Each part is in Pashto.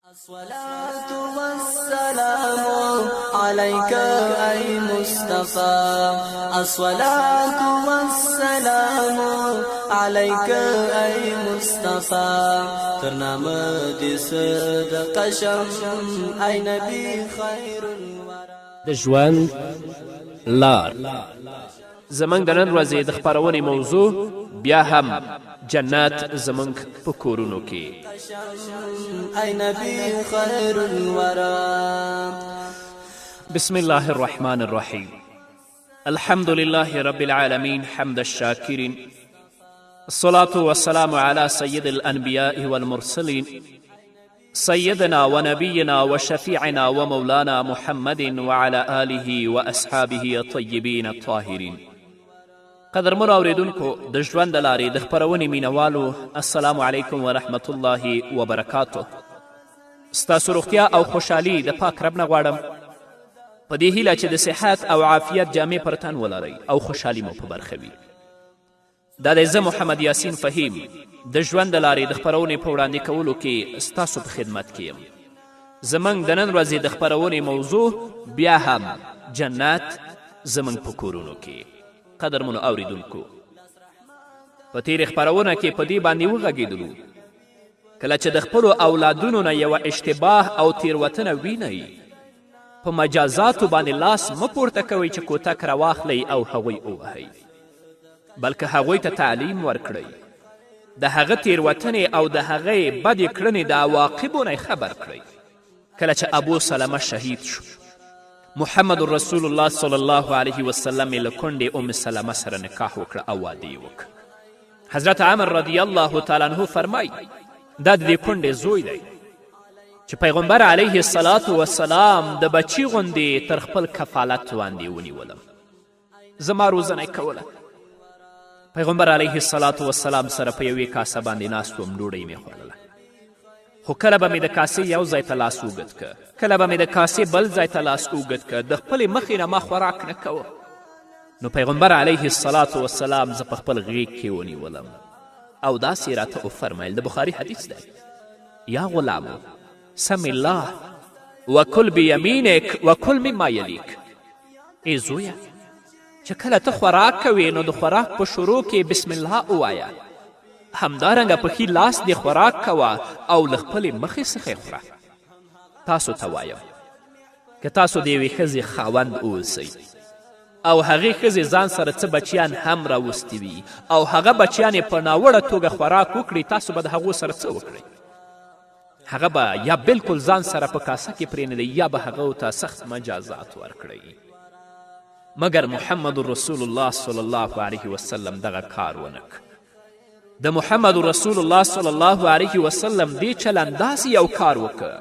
الصلاة والسلام عليك أي مصطفى، الصلاة والسلام عليك أي مصطفى، تر نامه دې صدقه شم ای نبی خیر الورا. د ژوند لار. زموږ د نن ورځې د خپرونې موضوع بیا هم جنت زموږ په کورونو کې. ای نبی خیر الورا. بسم الله الرحمن الرحیم. الحمد لله رب العالمین حمد الشاکرین، الصلاة والسلام على سيد الأنبياء والمرسلين، سيدنا ونبينا وشفيعنا ومولانا محمد وعلى آله وأصحابه الطيبين الطاهرين. قدرمنو اوریدونکو، د ژوند د لارې د خپرونې مینوالو، السلام علیکم ورحمت الله وبرکاته. ستاسو روغتیا او خوشحالي د پاک رب نه غواړم، په دې هیله چې د صحت او عافیت جامې پر تن ولرئ او خوشحالي مو په برخه وي. دا دی زه محمد یاسین فهیم د ژوند د لارې د خپرونې په وړاندې کولو کې ستاسو په خدمت کې یم. زموږ د نن ورځې د خپرونې موضوع بیا هم جنت زموږ په کورونو کې. قدرمنو اوریدونکو، په تیرې خپرونه کې په دې باندې وغږېدلو، کله چې د خپلو اولادونو نه یوه اشتباه او تیروتنه وینئ، په مجازاتو باندې لاس مه پورته کوئ چې کوتک راواخلئ او هغوی ووهئ، بلکې هغوی ته تعلیم ورکړئ، د هغه تیروتنې او د هغې بدې کړنې د عواقبو نه خبر کړئ. کله چې ابو سلمه شهید شو، محمد رسول الله صلی الله علیه وسلم یې له کونډې ام سلمه سره نکاح وکړه او واده یې وکړ. حضرت عمر رضی الله تعالی عنه فرمایي، دا د دې کونډې زوی دی چې پیغمبر علیه الصلاة وسلام د بچي غوندې تر خپل کفالت لاندې ونیولم، زما روزنه یې کوله. پیغمبر علیه الصلاة والسلام سره په یوې کاسه باندې ناست وم، ډوډۍ مې خوړله، خو کله به مې د کاسې یو ځای ته لاس اوږد که، کله به مې د کاسې بل ځای ته لاس اوږد که، د خپلې مخې نه ما خوراک نه کوه. نو پیغمبر علیه الصلاة والسلام زه په خپل غېږ کې ونیولم او داسې راته وفرمیل، د بخاري حدیث دی، یا غلامو سم الله وکل بیمینک وکل مما یلیک. ای زویه، چې کله ته خوراک کوې نو د خوراک په شروع کې بسم الله ووایه، همدارنګه په ښي لاس دې خوراک کوه او له خپلې مخې څخه یې خوره. تاسو ته وایم که تاسو د یوې ښځې خاوند اوسئ او هغې ښځې ځان سره څه بچیان هم راوستي وي او هغه بچیان یې په ناوړه توګه خوراک وکړي، تاسو به د هغو سره څه وکړئ؟ هغه به یا بلکل ځان سره په کاسه کې پرېنږدئ یا به هغه ته سخت مجازات ورکړئ. مګر محمد رسول الله صلی الله علیه وسلم دغه کار ونه کړ. د محمد رسول الله صلی الله علیه وسلم دې چلند داسې یو کار وکړ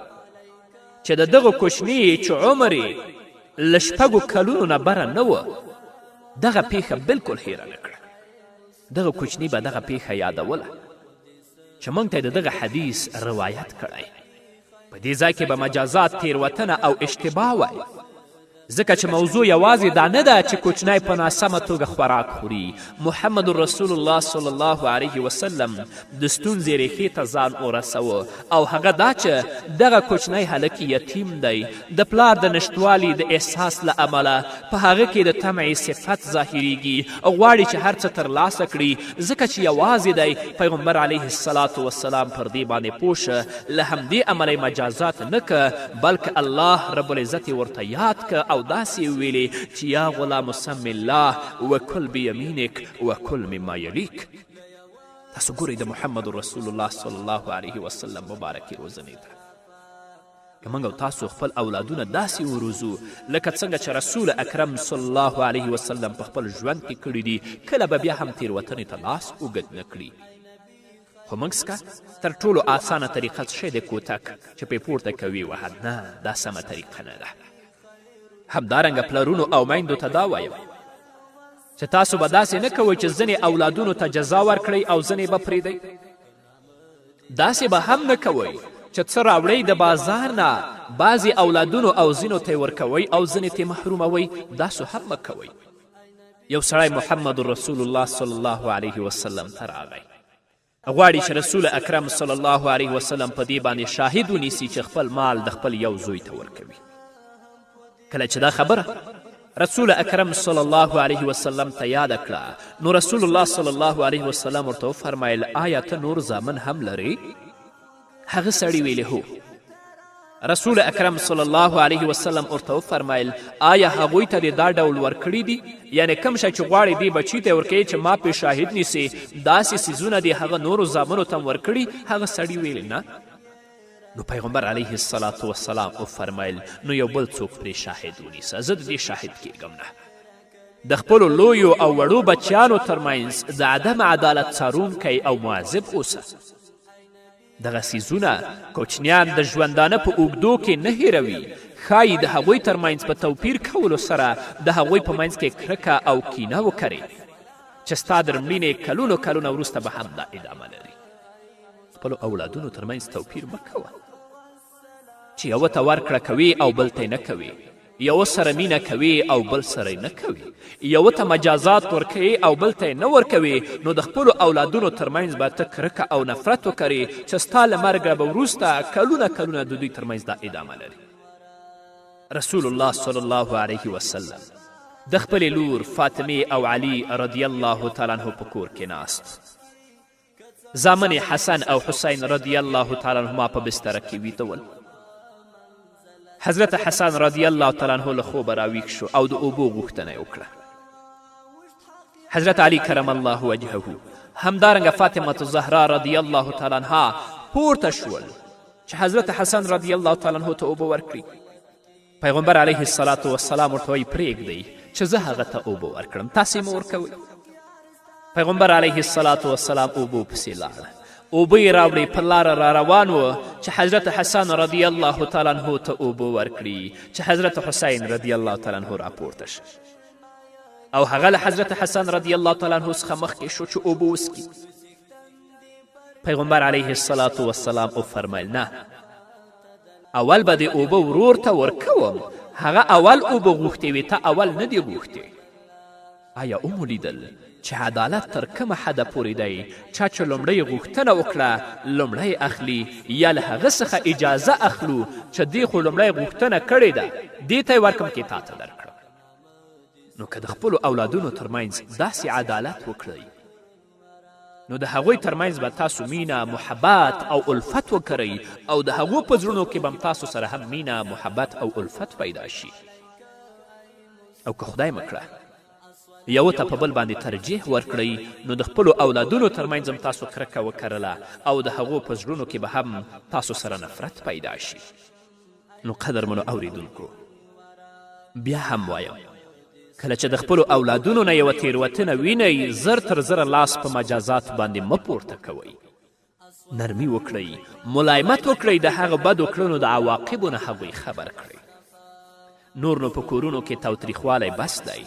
چې د دغه کوچني چې عمر یې له 6 کلونو نه بره نه و، دغه پیښه بلکل هیره نه کړه. دغه کوچني به دغه پیښه یادوله چې موږ ته د دغه حدیث روایت کړی. په دې ځای کې به مجازات تیروتنه او اشتباه وای، ځکه چې موضوع یوازې دا نه ده چې کوچنی په ناسمه توګه خوراک خوري. محمد رسول الله صلی الله علیه وسلم د ستونزې ریښې ته ځان ورسوه، او هغه دا چې دغه کوچنی هلک یتیم دی، د پلار د نشتوالي د احساس له امله په هغه کې د طمعې صفت ظاهریږي، غواړي چې هر څه ترلاسه کړي، ځکه چې یوازې دی. پیغمبر علیه الصلاة والسلام پر دې باندې پوه شه، له همدې امله یې مجازات نه که، بلکې الله رب العزت یې ورته یاد که او داسې یې وویلې چې یا غلام سم الله وکل بیمینک وکل مما یلیک. تاسو ګورئ د محمد رسول الله صلی الله علیه وسلم مبارکې روزنې ته. که موږ او تاسو خپل اولادونه داسې وروزو لکه څنګه چې رسول اکرم صلی الله علیه وسلم په خپل ژوند کې کړي دي، کله به بیا هم تیروتنې ته لاس اوږد نه کړي. خو موږ څکه تر ټولو اسانه طریقه څه شی دی؟ کوتک چې پرې پورته کوي وهه. نه، دا سمه طریقه نه ده. همدارنګه پلرونو او میندو ته دا وایم چې تاسو به داسې نه کوئ چې ځینې اولادونو ته جزا ورکړئ او ځینې به پرېږدئ. داسې به هم نه کوئ چې څه راوړئ د بازار نه، بعضې اولادونو او ځینو ته یې ورکوئ او ځینې ته محروموئ. داسو هم مه کوئ. یو سړی محمد رسول الله صلی الله علیه وسلم ته راغی. غواړي چې رسول اکرم صلی الله علیه وسلم په دې باندې شاهد ونیسي چې خپل مال د خپل یو زوی ته ورکوي. کله چې دا خبره رسول اکرم صلی الله علیه وسلم ته یاده کړه، نو رسول الله صلی الله علیه وسلم ورته وفرمیل: آیا ته نور زامن هم لرې؟ هغه سړي ویلې: هو. رسول اکرم صلی الله علیه وسلم ورته وفرمیل: آیا هغوی ته دې دا ډول ورکړي دي؟ یعنې کوم شی چې غواړې دې بچي ته ورکوې چې ما پرې شاهد نیسې، داسې څیزونه دې هغه نورو زامنو ته هم ورکړي؟ هغه سړي ویلې: نه. نو پیغمبر علیه الصلاة والسلام وفرمیل: نو یو بل څوک پرې شاهد ونیسه، زه د دې شاهد کیږم نه. د خپلو لویو او وړو بچیانو ترمنځ د عدم عدالت څارونکی او مواظب اوسه. دغه څیزونه کوچنیان د ژوندانه په اوږدو کې نه هیروي. ښایي د هغوی ترمنځ په توپیر کولو سره د هغوی په منځ کې کرکه او کینه وکرې چې ستا در مړینې کلونو کلونه وروسته به هم دا ادامه لري. خپلو اولادونو ترمنځ توپیر مه کوه چې یوه ته ورکړه کوې او بل ته نه کوې، یوه سره مینه کوې او بل سره نه کوې، یوه ته مجازات ورکوې او بل ته نه ورکوې. نو د خپلو اولادونو ترمنځ به ته کرکه او نفرت وکرې چې ستا له مرګه به وروسته کلونه کلونه د دوی ترمنځ دا ادامه لري. رسول الله صلی الله علیه وسلم د خپلې لور فاطمې او علي رضی الله تعالی عنه په کور کې ناست، زامن یې حسن او حسین رضی الله تعالی عنهما په بستره کې ویده ول. حضرت حسن رضی الله تعالی عنه له خوبه راویښ شو او د اوبو غوښتنه یې وکړه. حضرت علی کرم الله وجهه همدارنګه فاطمة الزهرا رضی الله تعالی عنها پورته شول چې حضرت حسن رضی الله تعالی عنه ته اوبه ورکړي. پیغمبر علیه الصلاة والسلام ورته وایي: پرېږدئ چې زه هغه ته اوبه ورکړم، تاسې مه ورکوئ. پیغمبر علیه الصلاة والسلام اوبو پسې لاړه، اوبه یې راوړې، په لاره را روان و چې حضرت حسن رضی الله تعالی عنه ته اوبه ورکړي چې حضرت حسین رضی الله تعالی عنه راپورته شي او هغه له حضرت حسن رضی الله تعالی عنه څخه مخکې شو چې اوبه وڅکي. پیغمبر علیه الصلاة والسلام وفرمیل: نه، اول به د اوبه ورور ته ورکوم، هغه اول اوبه غوښتې وې، ته اول نه دي غوښتې. آیا ومو لیدل چې عدالت تر کومه حده پورې دی؟ چا چې لومړی غوښتنه وکړه لومړی اخلي، یا له هغه څخه اجازه اخلو چې دې خو لومړی غوښتنه کړې ده، دې ته یې ورکړم که تا ته درکړم. نو که د خپلو اولادونو ترمنځ داسې عدالت وکړئ، نو د هغوی ترمنځ به تاسو مینه، محبت او الفت وکرئ او د هغو په زړونو کې به هم تاسو سره هم مینه، محبت او الفت پیدا شي. او که خدای مه کړه یوه ته په بل باندې ترجیح ورکړئ، نو د خپلو اولادونو ترمنځ هم تاسو کرکه وکرله او د هغو په زړونو کې به هم تاسو سره نفرت پیدا شي. نو قدرمنو اوریدونکو، بیا هم وایم، کله چې د خپلو اولادونو نه یوه تیروتنه وینئ، زر تر زره لاس په مجازات باندې مه پورته کوئ. نرمي وکړئ، ملایمت وکړئ، د هغه بدو کړنو د عواقبو نه هغوی خبر کړئ. نور نو په کورونو کې تاوتریخوالی بس دی.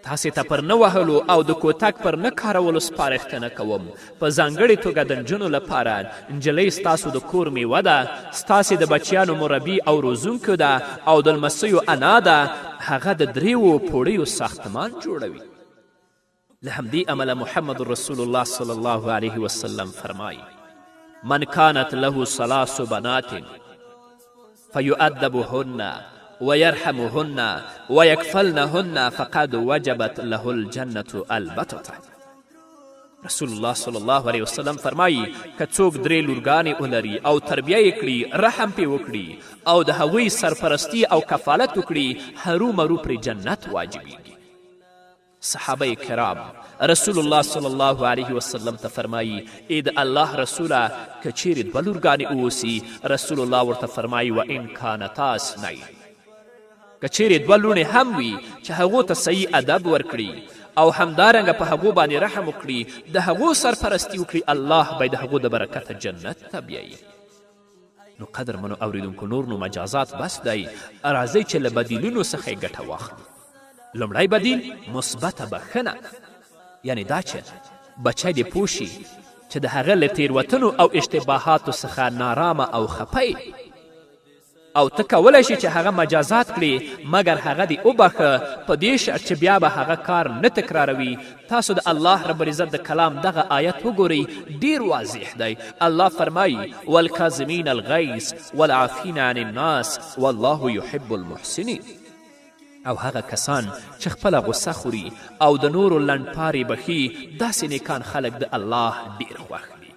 تاسې ته پر نه وهلو او د کوتک پر نه کارولو سپارښتنه کوم، په ځانګړې توګه د نجونو لپاره. نجلۍ ستاسو د کور میوه ده، ستاسې د بچیانو مربي او روزونکو ده او د لمسیو انا ده. هغه د دریو پوړیو ساختمان جوړوي. له همدې امله محمد رسول الله صلی الله علیه وسلم فرمایي: من کانت له ثلاث بنات فیؤدبهن ویرحمهن ویکفلنهن فقد وجبت له الجنة البتة. رسول الله صلی الله علیه وسلم فرمایي: که څوک درې لورګانې ولري او تربیه یې کړي، رحم پرې وکړي او د هغوی سرپرستي او کفالت وکړي، هرومرو پرې جنت واجبیږي. صحابه کرام رسول الله صلی الله علیه وسلم ته فرمایي: ای د الله رسوله، که چیرې دوه لورګانې اوسي؟ رسول الله ورته فرمایي: و ان کانتا اثنین، که چیرې دوه لوڼې هم وي چې هغو ته صحیح ادب ورکړي او همدارنګه په هغو باندې رحم وکړي، د هغو سرپرستي وکړي، الله به د هغو د برکته جنت ته بیایي. نو قدرمنو اوریدونکو، نور نو مجازات بس دی، راځئ چې له بدیلونو څخه یې ګټه واخلو. لومړی بدیل مثبته بښنه، یعنی دا چې بچی دې پوه شي چې د هغه له تیروتنو او اشتباهاتو څخه نارامه او خپه یې. او ته کولی شې چې هغه مجازات کړې، مګر هغه دې وبخښه په دې شرط چې بیا به هغه کار نه تکراروي. تاسو د الله رب العزت د کلام دغه آیت وګورئ، ډیر واضح دی. الله فرمایي: والکاظمین الغیظ والعافین عن الناس والله یحب المحسنین. او هغه کسان چې خپله غوسه خوري او د نورو لنډپارې بښي، داسې نیکان خلک د الله ډیر خوښ دي.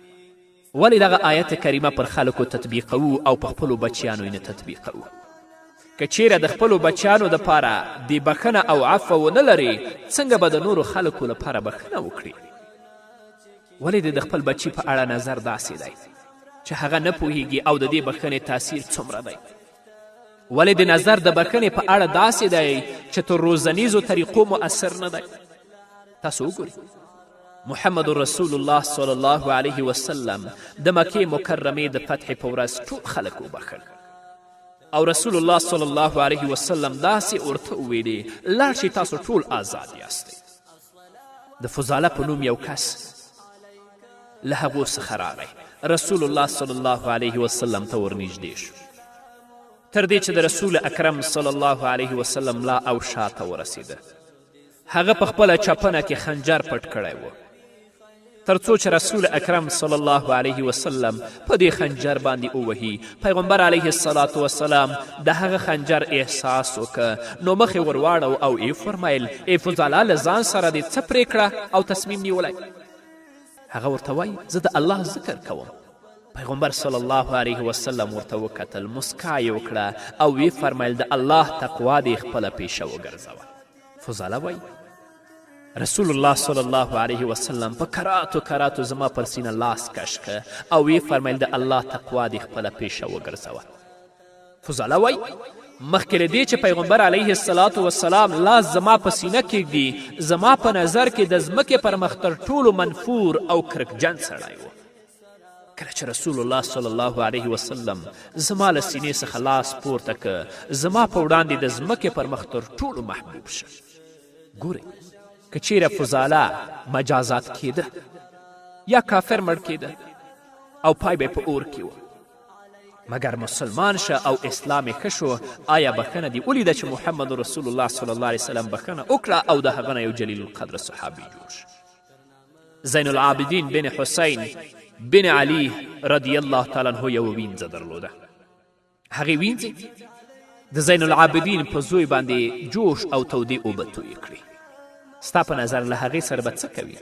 ولې دغه آیت کریمه پر خلکو تطبیقوو او په خپلو بچیانو یې نه تطبیقوو؟ که چیرې د خپلو بچیانو دپاره دې بښنه او عفوه ونه لرې، څنګه به د نورو خلکو لپاره بښنه وکړې؟ ولې دې د خپل بچي په اړه نظر داسې دی چې هغه نه پوهیږي او د دې بښنې تاثیر څومره دی؟ ولې د نظر د بښنې په اړه داسې دی چې تر روزنیزو طریقو مؤثر نه دی؟ تاسو وګورئ، محمد رسول الله صلی الله علیه وسلم د مکې مکرمې د فتحې په ورځ ټول خلک وبخښل او رسول الله صلی الله علیه وسلم داسې ورته وویلې: لاړ شئ، تاسو ټول آزاد یاستئ. د فضاله په نوم یو کس له هغو څخه راغی، رسول الله صلی الله علیه وسلم ته ورنږدې شو، تر دې چې د رسول اکرم صلی الله علیه وسلم ملا او شاته ورسېده. هغه په خپله چپنه کې خنجر پټ کړی و، تر څو چې رسول اکرم صلی الله علیه وسلم په دې خنجر باندې ووهي. پیغمبر علیه الصلاة والسلام د هغه خنجر احساس وکړه، نو مخ یې ورواړو او یې فرمایل: ای فضاله، له ځان سره دې څه پرېکړه او تصمیم نیولی؟ هغه ورته وایي: زه د الله ذکر کوم. پیغمبر صلی الله علیه وسلم ورته وکتل، مسکا یې وکړه او ویې فرمایل: د الله تقوا دې خپله پیشه وګرځوه. فضاله وایي: رسول الله صلی الله علیه وسلم په کراتو کراتو زما پر سینه لاس کش که او ویې فرمیل: د الله تقوا دې خپله پیشه وګرځوه. فضاله وایي: مخکې له دې چې پیغمبر علیه الصلاة والسلام لاس زما په سینه کیږدي، زما په نظر کې د ځمکې پر مخ تر ټولو منفور او کرکجن سړی و. کله چې رسول الله صلی الله علیه وسلم زما له سینې څخه لاس پورته که، زما په وړاندې د ځمکې پر مخ تر ټولو محبوب شه. ګورئ، که چیرې فضاله مجازات کیده یا کافر مړ کیده او پای به په اور کې و، مګر مسلمان شه او اسلام یې ښه شو، آیا بښنه دې ولیده چې محمد رسول الله صلی الله علیه وسلم بښنه وکړه او د هغه نه یو جلیل القدر صحابي جوړ شو؟ زین العابدین بن حسین بن علی رضی الله تعالی عنه یوه وینځه درلوده. هغې وینځې د زین العابدین په زوی باندې جوش او تودې اوبه تویې کړې. ستا په نظر له هغې سره به څه کوي؟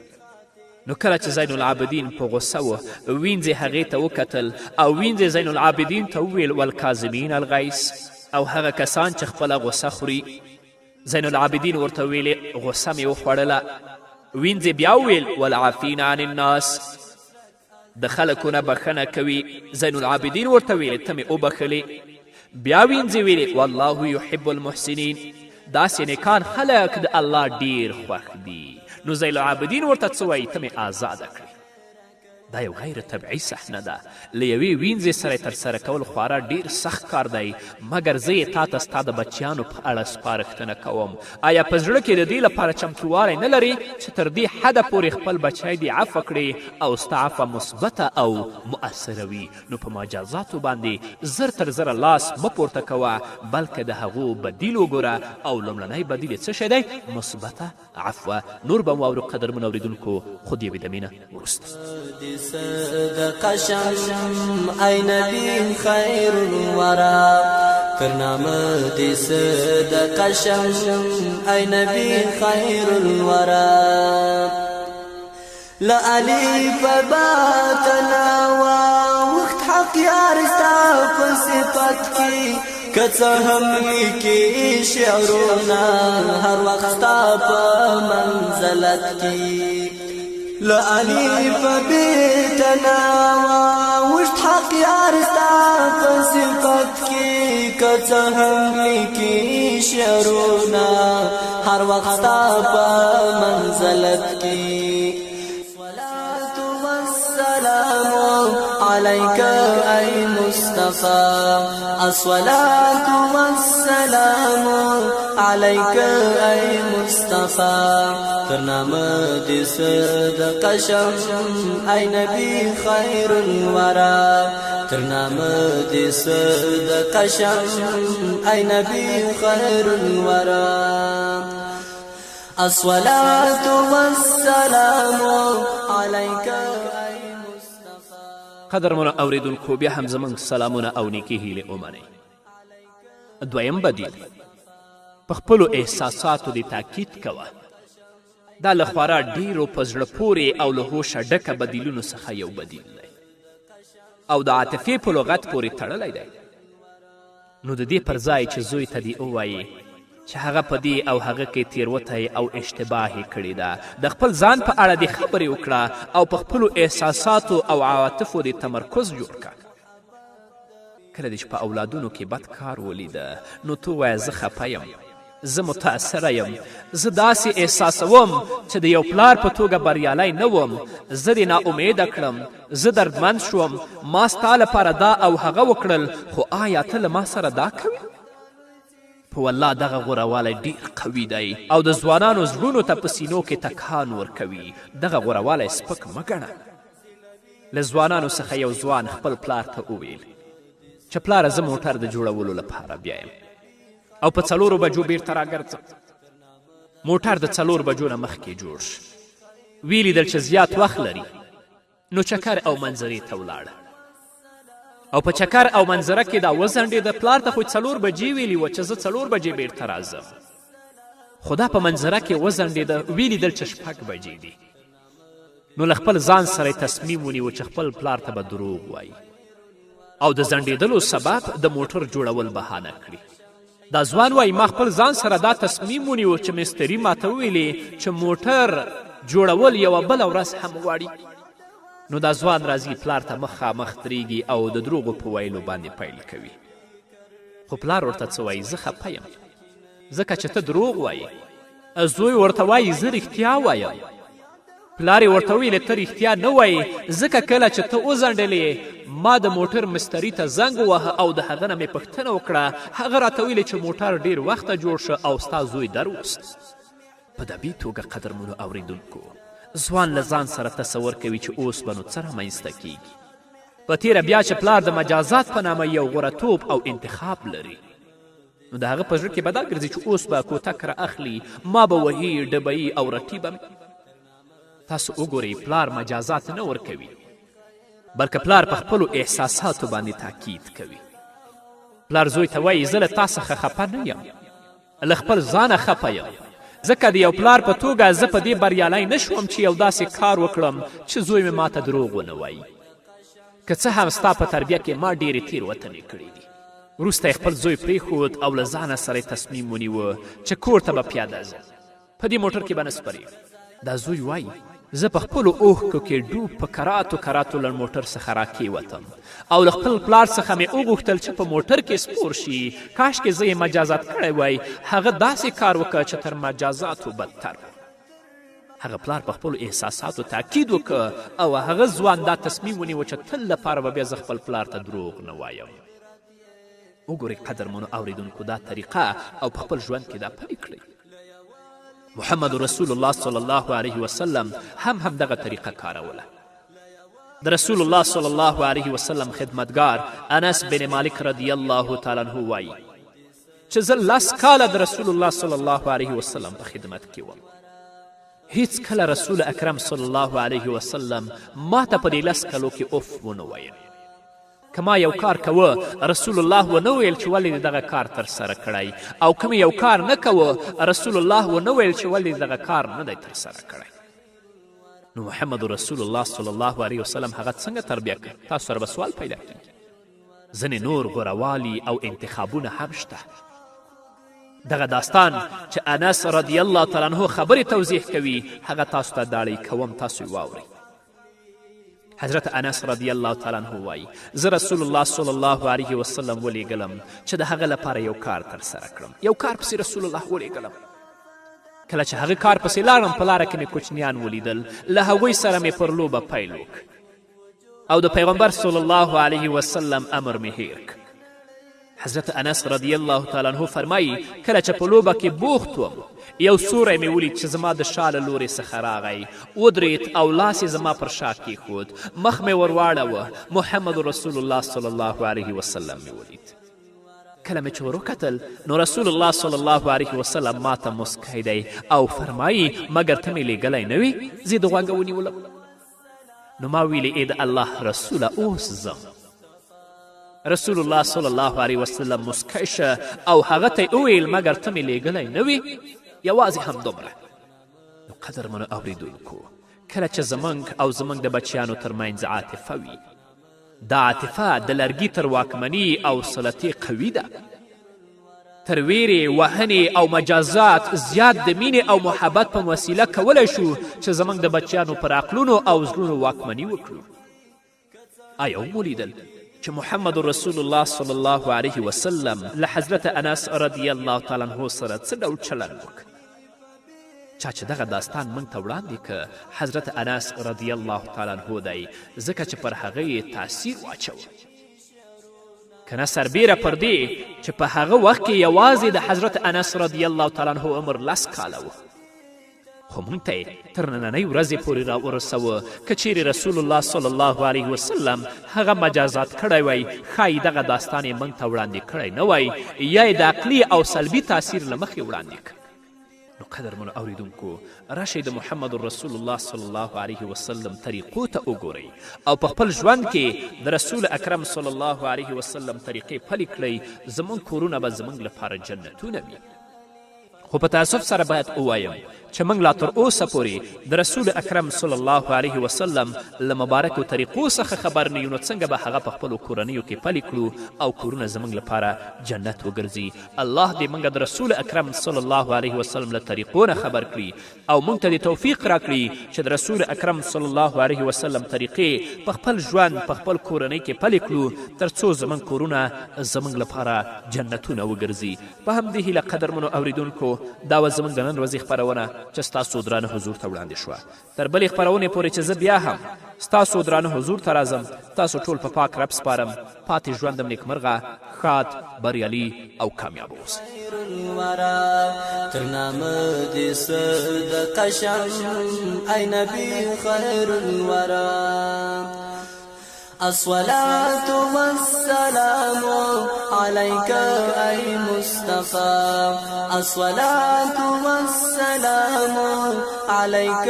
نو کله چې زین العابدین په غوسه و، وینځې هغې ته وکتل او وینځې زین العابدین ته وویل: والکاظمین الغیث، او هغه کسان چې خپله غوسه خوري. زین العابدین ورته ویلې: غوسه مې وخوړله. وینځې بیا وویل: والعافین عن الناس، د خلکو نه بښنه کوي. زین العابدین ورته ویلې: ته مې وبښلې. بیا وینځې ویلې: والله یحب المحسنین، داسې نیکان خلک د الله ډیر خوښ دي. نو زین العابدین ورته څه وایي؟ ته مې آزاده کړې. دا یو غیر طبعي صحنه ده، له یوې وینځې سره یې ترسره کول خورا ډیر سخت کار دی، مګر زه یې تا ته ستا د بچیانو په اړه سپارښتنه کوم. آیا په زړه کې د دې لپاره چمتووالی نه لرې چې تر دې حده پورې خپل بچی دې عفوه کړې او ستا عفوه مثبته او مؤثره وي؟ نو په مجازاتو باندې زر تر زره لاس مه پورته کوه، بلکې د هغو بدیل وګوره، او لومړنی بدیل یې څه شی دی؟ مثبته عفوه. نور به مو واورو قدرمنو اورېدونکو، خو د یوې دمې نه وروسته. دې صدقه شم ای نبی خیر الورا، تر نامه دې صدقه شم ای نبی خیر الورا. له الف باتنا واوښت حق یار ستا په صفت کې، که څه هم لیکي شعرونه هر وخت ستا په منزلت کې. له الف بیتنا واوښت حق یار ستا په صفت کې، که څه هم لیکي شعرونه هر وخت ستا په منزلت کې. السلام عليك أي مصطفى. الصلاة والسلام عليك أي مصطفى. تر نامه دې صدقه شم ای نبی خیر الورا، تر نامه دې صدقه شم ای نبی خیر الورا. الصلاة والسلام عليك أي مصطفى. قدرمنو اوریدونکو، بیا هم زموږ سلامونه او نیکې هیلې ومنئ. دویم بدیل، په خپلو احساساتو دې تاکید کوه. دا له خورا ډیرو په زړه پورې او له هوشه ډکه بدیلونو څخه یو بدیل دی او د عاطفې په لغت پورې تړلی دی. نو د دې پر ځای چې زوی ته دې ووایې چې هغه په دې او هغه کې تیروتی او اشتباه یې کړې ده، د خپل ځان په اړه دې خبرې وکړه او په خپلو احساساتو او عواطفو دې تمرکز جوړ کړه. کله دې چې په اولادونو کې بد کار ولیده، نو ته ووایه زه خفه یم، زه متاثره یم، زه داسې احساسوم چې د یو پلار په توګه بریالی نه وم، زه دې ناامیده کړم، زه دردمند شوم، ما ستا لپاره دا او هغه وکړل، خو آیا ته له ما سره دا کوې؟ په والله دغه غورهوالی ډیر قوي دی او د ځوانانو زړونو ته په سینو کې تکان ورکوي. دغه غورهوالی سپک مه ګڼه. له ځوانانو څخه یو ځوان خپل پلار ته وویل چې پلاره زه موټر د جوړولو لپاره بیایم او په 4 بجو بیرته راګرځم. موټر د 4 بجو نه مخکې جوړ شو. ویې لیدل چې زیات وخت لري، نو چکر او منظرې ته ولاړه او په چکر او منظره کې دا وځنډېده. پلار ته خو 4 بجې ویلي وه چې زه 4 بجې بیرته راځم، خو دا په منظره کې وځنډېده. ویې لیدل چې 6 بجې دي، نو له خپل ځان سره یې تصمیم ونیو چې خپل پلار ته به دروغ وایي او د ځنډېدلو سبب د موټر جوړول بهانه کړي. دا ځوان وایي ما خپل ځان سره دا تصمیم ونیو چې مستري ماته وویلې چې موټر جوړول یوه بله ورځ هم غواړي. نو دا ځوان راځي پلار ته مخامخ درېږي او د دروغو په ویلو باندې پیل کوي. خو پلار ورته څه وایي؟ زه خفه یم ځکه چې ته دروغ وایې. زوی ورته وایي زه رښتیا وایم. پلار یې ورته وویل ته رښتیا نه وایې، ځکه کله چې ته وځنډلې ما د موټر مستري ته زنګ وواهه او د هغه نه مې پوښتنه وکړه، هغه راته ویلې چې موټر ډیر وخته جوړ شو او ستا زوی دروست. په دبي توګه قدرمنو اوریدونکو، ځوان له ځان سره تصور کوي چې اوس به نو څه رامنځته کیږي، په تېره بیا چې پلار د مجازات په نامه یو غوره توب او انتخاب لري. نو د هغه په زړه کې به دا ګرځي چې اوس به کوتک را اخلي، ما به وهي، ډبوي او رټي به مې. تاسو وګورئ، پلار مجازات نه ورکوي، بلکې پلار په خپلو احساساتو باندې تاکید کوي. پلار زوی ته وایي زه له تا څخه خفه نه یم، له خپل ځانه خفه یم، ځکه د یو پلار په توګه زه په دې بریالی نه شوم چې یو داسې کار وکړم چې زوی مې ماته دروغ ونه وایي، که څه هم ستا په تربیه کې ما ډېرې تېروتنې کړې دي. وروسته یې خپل زوی پرېښود او له ځانه سره یې تصمیم ونیوه چې کور ته به پیاده ځم، په دې موټر کې به نه سپرېږم. دا زوی وایي زه په خپلو اوښکو کې ډوب په کراتو کراتو له موټر څخه راکېوتم او له خپل پلار څخه مې وغوښتل چې په موټر کې سپور شي، کاشکې زه یې مجازات کړی وای. هغه داسې کار وکړ چې تر مجازاتو بدتر و. هغه پلار په خپلو احساساتو تاکید وکړ او هغه ځوان دا تصمیم ونیو چې تل لپاره به بیا زه خپل پلار ته دروغ نه وایم. وګورئ قدرمنو اوریدونکو، دا طریقه او په خپل ژوند کې دا پلي کړئ. محمد رسول الله صلی الله علیه وسلم هم دغه طریقه کاروله. د رسول الله صلی الله علیه وسلم خدمتګار انس بن مالک رضی الله تعالی عنه وایي چې زه 10 کاله د رسول الله صلی الله علیه وسلم په خدمت کې وم. هیڅکله رسول اکرم صلی الله علیه وسلم ما ته په دې 10 کلو کې اوف ونه ویل. که ما یو کار کوه، رسول الله ونه ویل چې ولې دې دغه کار ترسره کړی، او که مې یو کار نه کوه، رسول الله ونه ویل چې ولې دې دغه کار نه دی ترسره کړی. نو محمد رسول الله صلی الله علیه وسلم هغه څنګه تربیه کړ؟ تاسو سره به سوال پیدا کیږي. ځینې نور غوروالي او انتخابونه هم شته. دغه داستان چې انس رضی الله تعالی عنه خبرې توضیح کوي، هغه تاسو ته داړی کوم، تاسو یې واورئ. حضرت انس رضی الله تعالی عنه وایي زه رسول الله صلی الله علیه وسلم ولیږلم چې د هغه لپاره یو کار ترسره کړم. یو کار پسې رسول الله ولیږلم. کله چې هغه کار پسې لاړم، په لاره کې مې کوچنیان ولیدل، له هغوی سره مې پر لوبه پیل وکړ. او د پیغمبر صلی الله علیه وسلم امر مې هیر کړ. حضرت انس رضی الله تعالی عنه فرمایي کله چې په لوبه کې بوخت وم، یو سوری مې ولید چې زما د شا له لورې څخه راغی، ودرید او لاس یې زما پر شا کیښود. مخ مې ورواړوه، محمد رسول الله صلی الله علیه وسلم مې ولید. کله مې چې وروکتل نو رسول الله صلی الله علیه وسلم ما ته مسکی دی او فرمایي مګر ته مې لیږلی نه وي؟ زه د غوږه ونیولم. نو ما ویلې ای د الله رسوله اوس ځم. رسول الله صلی الله علیه وسلم مسکی شه او هغه ته یې وویل مګر ته مې لیږلی نه وي؟ یوازې همدومره. نو قدرمنو اوریدونکو، کله چې زموږ او زموږ د بچیانو ترمنځ عاطفه وي، دا عاطفه د لرګي تر واکمني او سلطې قوي ده. تر ویرې، وهنې او مجازات زیات د مینې او محبت په وسیله کولی شو چې زموږ د بچیانو پر عقلونو او زړونو واکمني وکړو. آیا ومو لیدل چې محمد رسول الله صلی الله علیه وسلم له حضرت انس رضی الله تعالی عنه سره څه ډول چلند وکړ؟ چا چې دغه داستان موږ ته وړاندې که حضرت انس رضی الله تعالی عنه دی، ځکه چې پر هغه یې تاثیر واچوه. که نه سربیره پر دې چې په هغه وخت کې یوازې د حضرت انس رضی الله تعالی عنه عمر 10 کاله و، خو موږ ته یې تر نننۍ ورځې پورې را ورسوه. که چیرې رسول الله صلی الله علیه وسلم هغه مجازات کړی وای، ښایي دغه داستان یې موږ ته وړاندې کړی نه وای، یا یې د عقلي او سلبي تاثیر له مخې وړاندې کړ. نو قدرمنو اوریدونکو، راشئ د محمد رسول الله صلی الله علیه وسلم طریقو ته وګورئ او په خپل ژوند کې د رسول اکرم صلی الله علیه وسلم طریقې پلي کړئ. زموږ کورونه به زموږ لپاره جنتونه وي. خو په تاسف سره باید ووایم چې موږ لا تر اوسه پورې د رسول اکرم صلی الله علیه وسلم له مبارکو طریقو څخه خبر نه یو، نو څنګه به هغه په خپلو کورنیو کې پلي کړو او کورونه زموږ لپاره جنت وګرځي؟ الله دې موږ د رسول اکرم صلی الله علیه وسلم له طریقو نه خبر کړي او موږ ته دې توفیق راکړي چې د رسول اکرم صلی الله علیه وسلم طریقې په خپل ژوند، په خپل کورنۍ کې پلي کړو، تر څو زموږ کورونه زموږ لپاره جنتونه وګرځي. په همدې هیله قدرمنو اوریدونکو، دا وه زموږ د نن ورځې خپرونه چې ستاسو درانه حضور ته وړاندې شوه. تر بلې خپرونې پورې چې زه بیا هم ستاسو درانه حضور ته راځم، تاسو ټول په پاک رب سپارم. پاتې ژوندم نیکمرغه، ښاد، بریالي او کامیاب اوسئ. تر نامه دې صدقه شم ای نبی خیر الورا. الصلاة والسلام عليك أي مصطفى، الصلاة والسلام عليك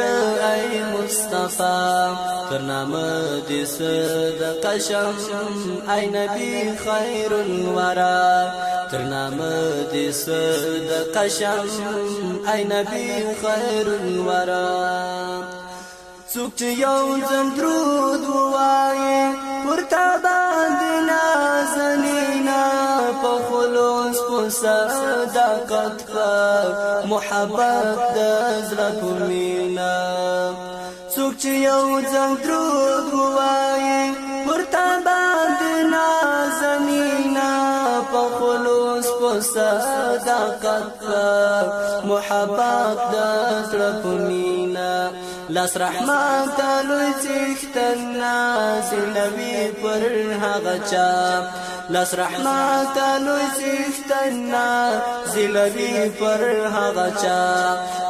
أي مصطفى. تر نامه دې صدقه شم ای نبی خیر الورا، تر نامه دې صدقه شم ای نبی خیر الورا. څوک چې یو ځل درود ووایي ورته باندې نازنینا، په خلوص په صداقت په محبت د زړه په مینه. څوک چې یو ځل درود ووایي ورته باندې نازنینا، په خلوص په صداقت په محبت د زړه په مینه. لاس رحمت لوی څښتن نازلوي پر هغه چا، لاس رحمت لوی څښتن نازلوي پر هغه چا.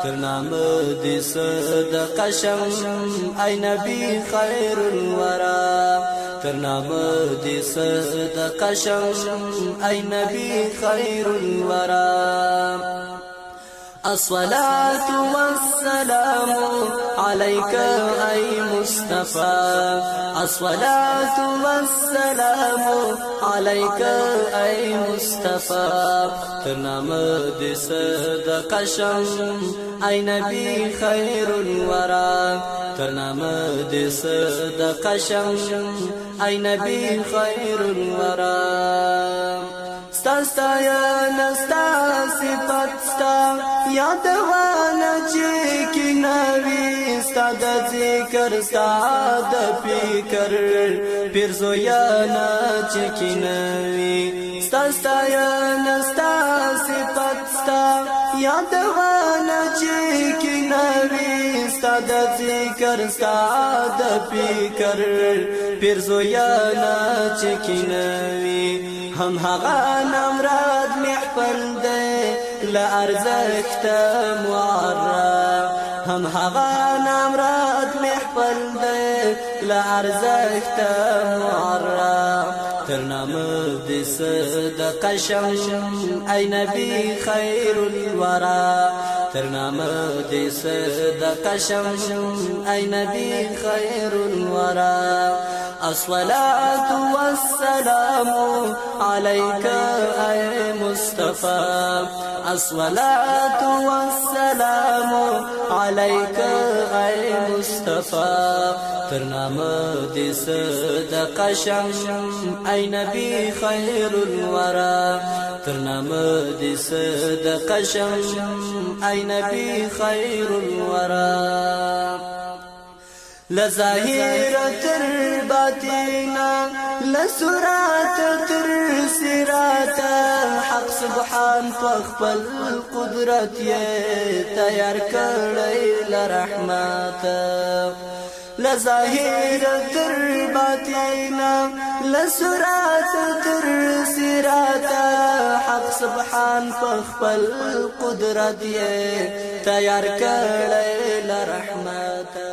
تر نامه دې صدقه شم ای نبی خیر الورا، تر نامه دې صدقه شم ای نبی خیر الورا. الصلاة والسلام عليك أي مصطفى، الصلاة والسلام عليك أي مصطفى. تر نامه دې صدقه شم ای نبی خیر الورا، تر نامه دې صدقه شم ای نبی خیر الورا. ستا ستاینه ستا صفت ستا یادونه چې کینوي، ستا د ذکر ستا د فکر پیرزوینه چې کینوي. ستا ستاینه ستا صفت ستا یاد غانا چې کې نوي ستا د ذکر ستا د فکر پیرزویانا چې کې نوي هم هغه نامراد محفل دی له ارزښت معرف هم هغه نامراد محفل دی له ارزښت معرف تر نامه دې صدقه شم ای نبی خیر الورا تر نامه دې صدقه شم ای نبی خیر الورا الصلاة والسلام عليك أي مصطفى الصلاة والسلام عليك أي مصطفى تر نامه دې صدقه شم ای نبی خیر الورا تر نامه دې صدقه شم ای نبی خیر الورا لظاهر تر باطنا لسرات تر صراط حق سبحان فخپل قدرت یې تیار کړی لرحمت لظاهر تر باطنا لسرات تر صراط حق سبحان فخپل قدرت یې تیار کړی لرحمت.